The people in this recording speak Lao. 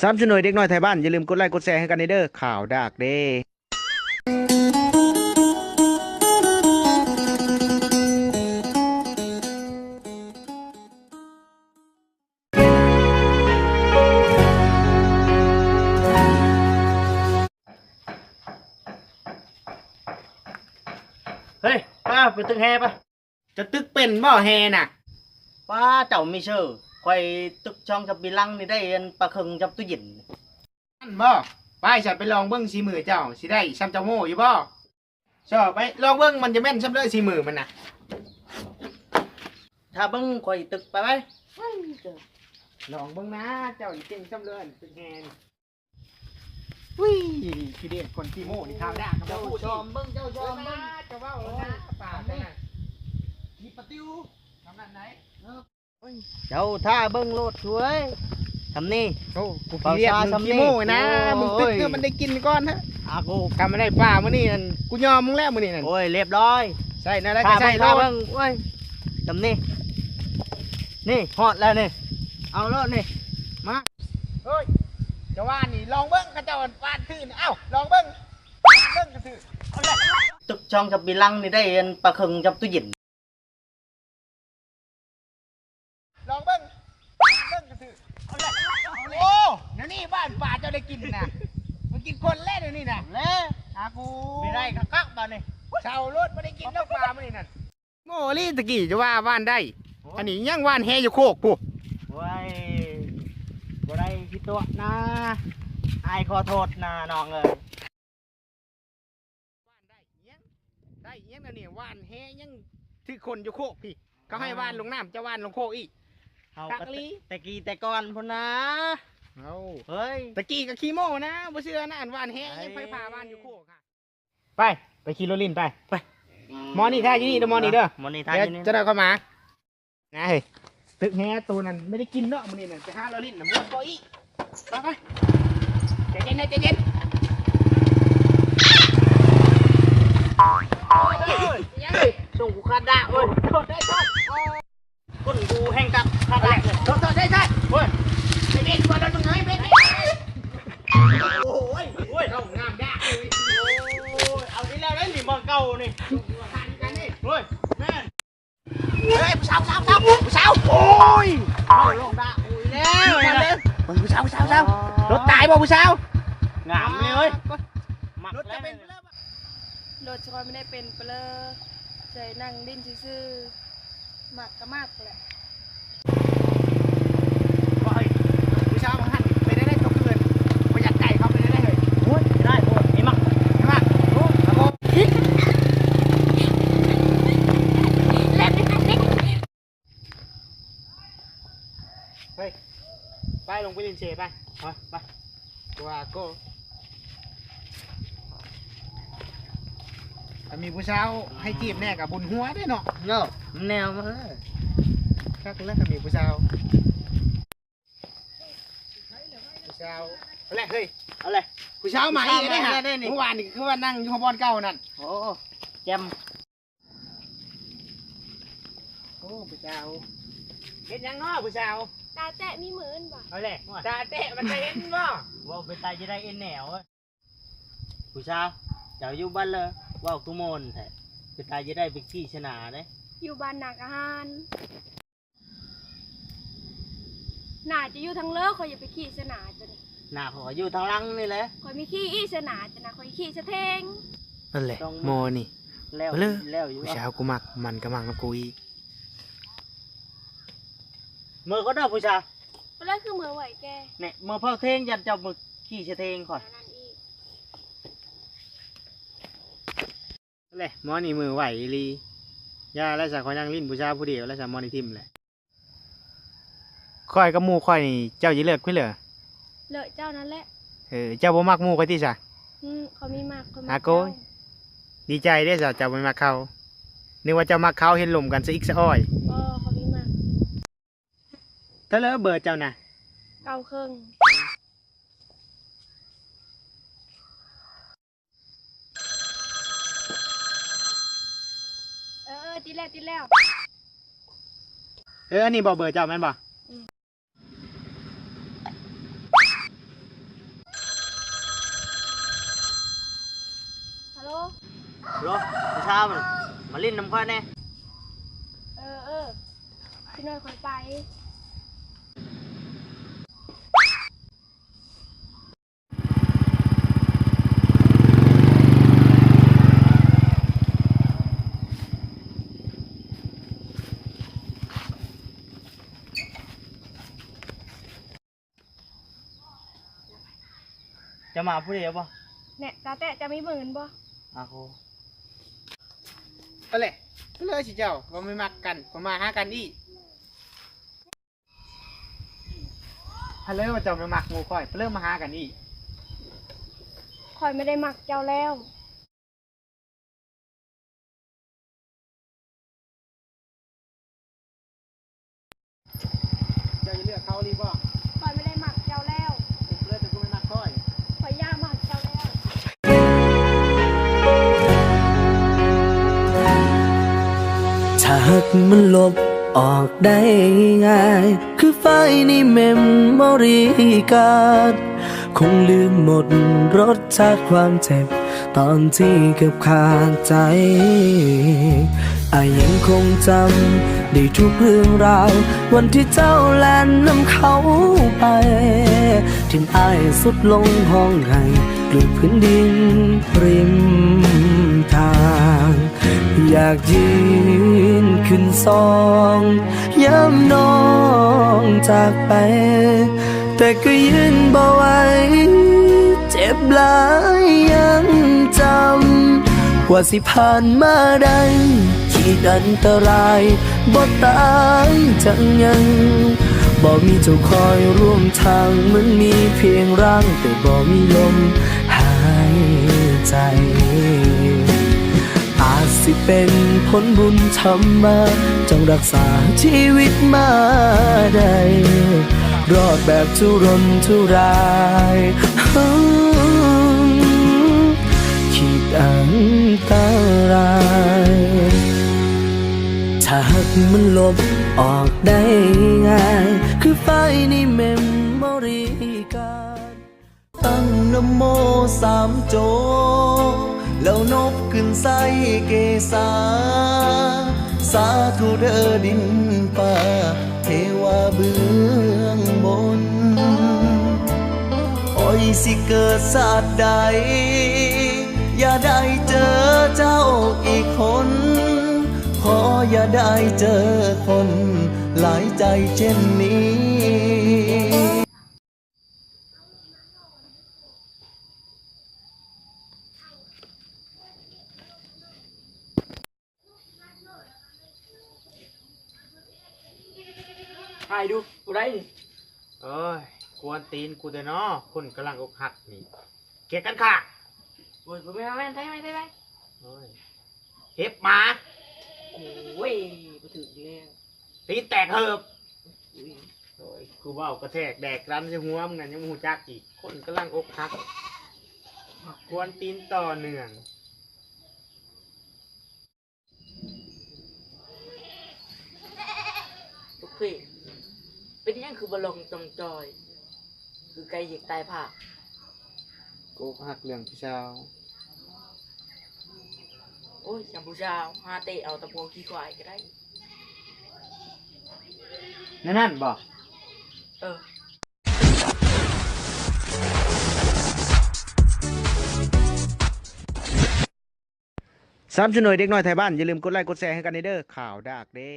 ສະໜັບສະໜູນເດັກນ້ອຍໄທບ້ານ ຢ່າລືມກົດໄລກົດແຊໃຫ້ກັນເດີ ຂ່າວດາກເດ້. ເຮີ້ຍ ປາ ໄປຕຶກແຮ່ປະ. ຈະຕຶກເປັນບໍ່ແຮ່ນະ? ປ້າ ເຈົ້າມີເຊີ ຂ້ອຍຕຶກສອງສາມປີຫຼັງນີ້ໄດ້ອັນປາເຄິ່ງຈຳຕູ້ເຢັນ. ນັ້ນບໍ່? ໄປ ຊັ້ນໄປລອງເບິ່ງສີມືເຈົ້າ ຊິໄດ້ຊ່ຳເຈົ້າໂມ້ຢູ່ບໍ່? ຊໍ ໄປລອງເບິ່ງ ມັນຈະແມ່ນຊ່ຳເລີຍສີມືມັນນະ. ຖ້າເບິ່ງຂ້ອຍຕຶກ ໄປ ໄປ ລອງເບິ່ງນະ ເຈົ້ານີ້ເກັ່ງຊ່ຳເລີຍຕຶກແຮ່ນີ້. ອຸ້ຍ ຂີ້ເດດຄົນຂີ້ໂມ້ນີ້ ຂ່າວດາກ ເຈົ້າຊອມເບິ່ງ ເຈົ້າຊອມເບິ່ງ ເຈົ້າເວົ້ານະ ປາກນະ ຂີ້ປະຕິວ ທຳນັ້ນໄດ. ເຈົ້າຖ້າເບິ່ງໂລດ ຊ່ວຍ ທຳນີ້. ໂອ້ ກູຂີ້ເດດ ມຶງຂີ້ໂມ້ນະ ມຶງຕຶກໃຫ້ມັນໄດ້ກິນກ່ອນນະ. ອາ ກູ ຄັນມັນໄດ້ປາມື້ນີ້ນັ້ນ ກູຍອມມຶງແລ້ວມື້ນີ້ນັ້ນ. ໂອ້ຍ ລຽບຮ້ອຍ ໃສ່ແນວໃດກໍໃສ່ໂລດ. ໂອ້ຍ ທຳນີ້ ນີ້ຮອດແລ້ວນີ້ ເອົາໂລດນີ້ ມາ. ເຮີ້ຍ ຈະຫວ່ານນີ້ ລອງເບິ່ງ ເຂົາເຈົ້າຫວ່ານຄືນ. ເອົ້າ ລອງເບິ່ງ ຫວ່ານເບິ່ງຄືນ. ຕຶກສອງສາມປີຫຼັງນີ້ໄດ້ອັນປາເຄິ່ງຈຳຕູ້ເຢັນ. ລອງເບິ່ງ ຫວ່ານເບິ່ງຄືນ. ໂອ້ ແນວນີ້ບ້ານປາເຈົ້າໄດ້ກິນນະ ມາກິນຄົນແລ້ວແນວນີ້ນະ. ແລ້ວ ອາ ກູ ໄດ້ຄັກໆ ບາດນີ້ ເຊົາໂລດ ບໍ່ໄດ້ກິນດອກປາມື້ນີ້ນັ້ນ. ໂອ້ ອີ່ຫຼີ ຕະກີ້ຈະວ່າຫວ່ານໄດ້ ໂອ້ ອັນນີ້ຍັງຫວ່ານແຮ່ຢູ່ໂຄກພຸ້ນ. ໂອ້ຍ ບໍ່ໄດ້ ຜິດຕົວະນະ ອ້າຍຂໍໂທດນະ ນ້ອງເອີຍ. ຫວ່ານໄດ້ອີ່ຫຍັງ ໄດ້ອີ່ຫຍັງແນວນີ້ ຫວ່ານແຮ່ຍັງຖືກຄົນຢູ່ໂຄກພີ້ ເຂົາໃຫ້ຫວ່ານລົງນ້ຳ ເຈົ້າຫວ່ານລົງໂຄກອີກ. ເຮົາກໍແຕ່ ແຕ່ກີ້ແຕ່ກ່ອນພຸ້ນນະ. ເອົ້າ ເຮີ້ຍ ຕະກີ້ກໍຂີ້ໂມ້ນະ ບໍ່ເຊື່ອນະ ອັນຫວ່ານແຮ່ຍັງໄປພາຫວ່ານຢູ່ໂຄກ. ໄປ ໄປຂີ່ລົດຫຼິ້ນໄປ ໄປ. ໝໍນີ້ຖ້າຢູ່ນີ້ເດີ ໝໍນີ້ເດີ ໝໍນີ້ຖ້າຢູ່ນີ້ ດຽວຈະໄດ້ເຂົ້າມາ. ນະເຮີ້ຍ ຕຶກແຮ່ໂຕນັ້ນໄດ້ກິນເນາະມື້ນີ້ນະ ໄປຫາລາວຫຼິ້ນນະ ມ່ວນກວ່າອີກ. ໄປ ໄປ ໃຈເຢັນ ໃຈເຢັນ ໂອ້ຍ ສົ່ງກູຄາດາ ໂອ້ຍ ໂທດ ໂທດ ຄົນກູແຮ່ງກັບຄາດາ ໂທດ ໂທດ ໃຈເຢັນ ໂອ້ຍ ໃຈເຢັນ ບໍ່ໄດ້ ມຶງເຮີ້ຍ ເບັດນີ້ ໂອ້ຍ ໂອ້ຍ ເຂົ້າງາມດາກເລີຍ ໂອ້ຍ ເອົາອີກແລ້ວເດ້ ນີ້ເມືອງເກົ່ານີ້ ໂອ້ຍ ແມ່ນ. ເຮີ້ຍ ຜູ້ສາວ ຜູ້ສາວ ຜູ້ສາວ ຜູ້ສາວ ໂອ້ຍ ເອົາລົງດາກ ໂອ້ຍ ແລ້ວ ມາແລ້ວ ເບິ່ງຜູ້ສາວ ຜູ້ສາວ ຜູ້ສາວ ອໍ ລົດຕາຍບໍ່ຜູ້ສາວ? ງາມເລີຍ ລົດຈະເປັນ ລົດຂ້ອຍບໍ່ໄດ້ເປັນປະເລີ ໃສ່ນັ່ງຫຼິ້ນຊື່ໆ ມັກກໍມັກແຫຼະ. ໂອ້ຍ ຜູ້ສາວບາງທ່ານເປັນແນວໃດ ຕົກເຂື່ອນ ບໍ່ຢາກໃກ້ເຂົາເປັນແນວໃດເຮີ້ຍ? ໂອ້ຍ ໄດ້ໂພດ ໄດ້ມັກ ໄດ້ມັກ ໂອ້ ຄັບຜົມ. ເຮີ້ຍ ໄປ ລົງໄປຫຼິ້ນເຊໄປ ໄປ ໄປ ວ່າກໍ ຖ້າມີຜູ້ສາວໃຫ້ຈີບແດ່ກໍບຸນຫົວເດ້ເນາະ ເນາະ ແນວມາ ຄັກແລ້ວ ຖ້າມີຜູ້ສາວ ຜູ້ສາວ ເອົາແຫຼະເຮີ້ຍ ເອົາແຫຼະ ຜູ້ສາວມາອີກແລ້ວເດ້ ຜູ້ສາວມາອີກແລ້ວເດ້ນີ້ ມື້ວານນີ້ຄືວ່ານັ່ງຢູ່ຫ້ອງບ່ອນເກົ່ານັ້ນ ໂອ້ ແຈ່ມ. ໂອ້ ຜູ້ສາວ ເຮັດຫຍັງເນາະຜູ້ສາວ? ຕາແຕະມີມື້ອື່ນບໍ່? ເອົາແຫຼະ ຕາແຕະມັນຈະເຫັນບໍ່? ເວົ້າເປັນຕາຈະໄດ້ເອັນແນວ ຜູ້ສາວ ເຈົ້າຢູ່ບ້ານເລີ ເວົ້າຄືມ່ວນແທ້ ເປັນຕາຈະໄດ້ໄປຂີ່ຊະໜາເດ້ ຢູ່ບ້ານນາກະຫານ. ໜ້າຈະຢູ່ທາງເລີ ຂ້ອຍຢາກໄປຂີ່ຊະໜາເຈົ້ານີ້ ໜ້າຂ້ອຍຢູ່ທາງຫຼັງນີ້ແຫຼະ ຂ້ອຍມີຂີ່ອີ່ຊະໜາເຈົ້ານະ ຂ້ອຍຂີ່ຊະເທງ. ນັ້ນແຫຼະ ໝໍນີ້ ແລ້ວ ເລີ ແລ້ວຢູ່ ຜູ້ສາວກູມັກ ມັນກໍມັກນຳກູອີກ. ເມືອກ່ອນເດີຜູ້ສາວ ເລີ ຄືເມືອໄວແກ່ ແນ່ ເມືອເຝົ້າເທງ ຢ້ານເຈົ້າມາຂີ່ຊະເທງຂ້ອຍ ອັນນັ້ນອີກ. ແຫຼະ ໝໍນີ້ມືໄວອີ່ຫຼີ ຢ່າແລ້ວຊະ ຂ້ອຍນັ່ງຫຼິ້ນຜູ້ສາວຜູ້ດຽວແລ້ວຊະ ໝໍນີ້ຖິ້ມແຫຼະ. ຂ້ອຍກັບໝູ່ຂ້ອຍນີ້ ເຈົ້າຈະເລືອກໃຜເລີ? ເລືອກເຈົ້ານັ້ນແຫຼະ. ເອີ ເຈົ້າບໍ່ມັກໝູ່ຂ້ອຍຕິຊະ? ອື ຂ້ອຍມີມັກ ຂ້ອຍມັກ ອາໂກຍ ເຈົ້າ. ດີໃຈເດ້ຊະ ເຈົ້າບໍ່ມັກເຂົາ ນຶກວ່າເຈົ້າມັກເຂົາ ເຫັນລົມກັນສະອິກສະອອຍ. ບໍ່ ຂ້ອຍມີມັກ. ເທົ່າໃດເບີເຈົ້ານະ? ເກົ້າເຄິ່ງ. ເອີ ເອີ ຕິດແລ້ວ ຕິດແລ້ວ. ເອີ ອັນນີ້ບໍ່ເບີເຈົ້າແມ່ນບໍ່? ອື. ໂລ ຜູ້ສາວ ມາຫຼິ້ນນຳຂ້ອຍແດ່. ເອີ ເອີ ຊິນ້ອຍຂ້ອຍໄປ. ເຈົ້າມາຜູ້ດຽວບໍ່? ແນະ ຕາແຕະ ເຈົ້າມີເບິ່ງກັນບໍ່? ອາໂກ ໄປເລີຍ ໄປເລີຍຊິເຈົ້າ ວ່າບໍ່ມັກກັນ ກໍມາຫາກັນອີກ. ໄປເລີຍ ວ່າເຈົ້າບໍ່ມັກໝູ່ຂ້ອຍ ໄປເລີຍມາຫາກັນອີກ. ຂ້ອຍບໍ່ໄດ້ມັກເຈົ້າແລ້ວ. ເຈົ້າຈະເລືອກເຂົາອີ່ຫຼີບໍ່? ຂ້ອຍບໍ່ໄດ້ມັກເຈົ້າແລ້ວ. ເປັນເພື່ອນແຕ່ບໍ່ແມ່ນມັກຂ້ອຍ. ຂ້ອຍຢາກມັກເຈົ້າແລ້ວ. ຖ້າຮັກມັນລົບອອກໄດ້ງ່າຍ ຄືໄຟລ໌ໃນເມັມໂມຣີກາດ ຄົງລືມໝົດລົດຊາດຄວາມເຈັບ ຕອນທີ່ເກືອບຂາດໃຈ. ອ້າຍຍັງຄົງຈຳໄດ້ທຸກເລື່ອງລາວ ວັນທີ່ເຈົ້າແລ່ນນຳເຂົາໄປ ຖິ້ມອ້າຍສຸດລົງຮ້ອງໄຫ້ກລຶ້ງພື້ນດິນລິມທາງ. ຢາກຢືນຂຶ້ນສອງ ຍາມນ້ອງຈາກໄປ ແຕ່ກໍຢືນບໍ່ໄຫວ ເຈັບຫຼາຍຍັງຈຳ ກວ່າຊິຜ່ານມາໄດ້ ຂີດອັນຕະລາຍ ບໍ່ຕາຍຈັກຍັງ ບໍ່ມີເຈົ້າຄອຍຮ່ວມທາງ ມັນມີພຽງຮ່າງ ແຕ່ບໍ່ມີລົມຫາຍໃຈ. ອາດຊິເປັນຜົນບຸນທຳມາ ຈັ່ງຮັກສາຊີວິດມາໄດ້ ລອດແບບທຸຣົນທຸລາຍ ຂີດອັນຕະລາຍ. ຖ້າຮັກມັນລົບອອກໄດ້ງ່າຍ ຄືໄຟລ໌ໃນເມັມໂມຣີກາດ ຕັ້ງນະໂມສາມໂຈ ແລ້ວນົບຂຶ້ນໃສ່ເກສາ ສາທຸເດີດິນຟ້າເທວາເບື້ອງບົນ ຂ້ອຍຊິເກີດຊາດໃດ ຢ່າໄດ້ເຈີເຈົ້າອີກຄົນ ຂໍຢ່າໄດ້ເຈີຄົນຫຼາຍໃຈເຊັ່ນນີ້. ຖ່າຍດູຜູ້ໃດນີ້? ໂອ້ຍ ກວນຕີນກູແຕ່ນໍ ຄົນກຳລັງອົກຫັກນີ້ ກຽດກັນຂ້າ. ໂອ້ຍ ບໍ່ແມ່ນ ບໍ່ແມ່ນ ໄທໄວ້ ໄທໄວ້. ໂອ້ຍ ເຫັບໝາ. ໂອ້ຍ ບໍ່ຖືກອີກແລ້ວ ຕີນແຕກເຫີບ. ໂອ້ຍ ໂອ້ຍ ກູເວົ້າກະແທກແດກລັນໃສ່ຫົວມຶງນັ້ນ ຍັງບໍ່ຮູ້ຈັກອີກ ຄົນກຳລັງອົກຫັກ ກວນຕີນຕໍ່ເນື່ອງ. ໂອເຄ ເປັນຫຍັງຄືບໍ່ລົງຈ່ອງຈ່ອຍ ຄືໄກ່ຢາກຕາຍພາກ? ກະອົກຫັກເລື່ອງຜູ້ສາວ. ໂອ້ຍ ຢ່າຜູ້ສາວ ຫາເຕະເອົາແຕ່ພວກຂີ້ຄວາຍກະໄດ້. ແນວນັ້ນບໍ? ເອີ. ສະໜັບສະໜູນເດັກນ້ອຍໄທບ້ານ ຢ່າລືມກົດໄລ້ກົດແຊໃຫ້ກັນແດ່ເດີ ຂ່າວດາກເດ້.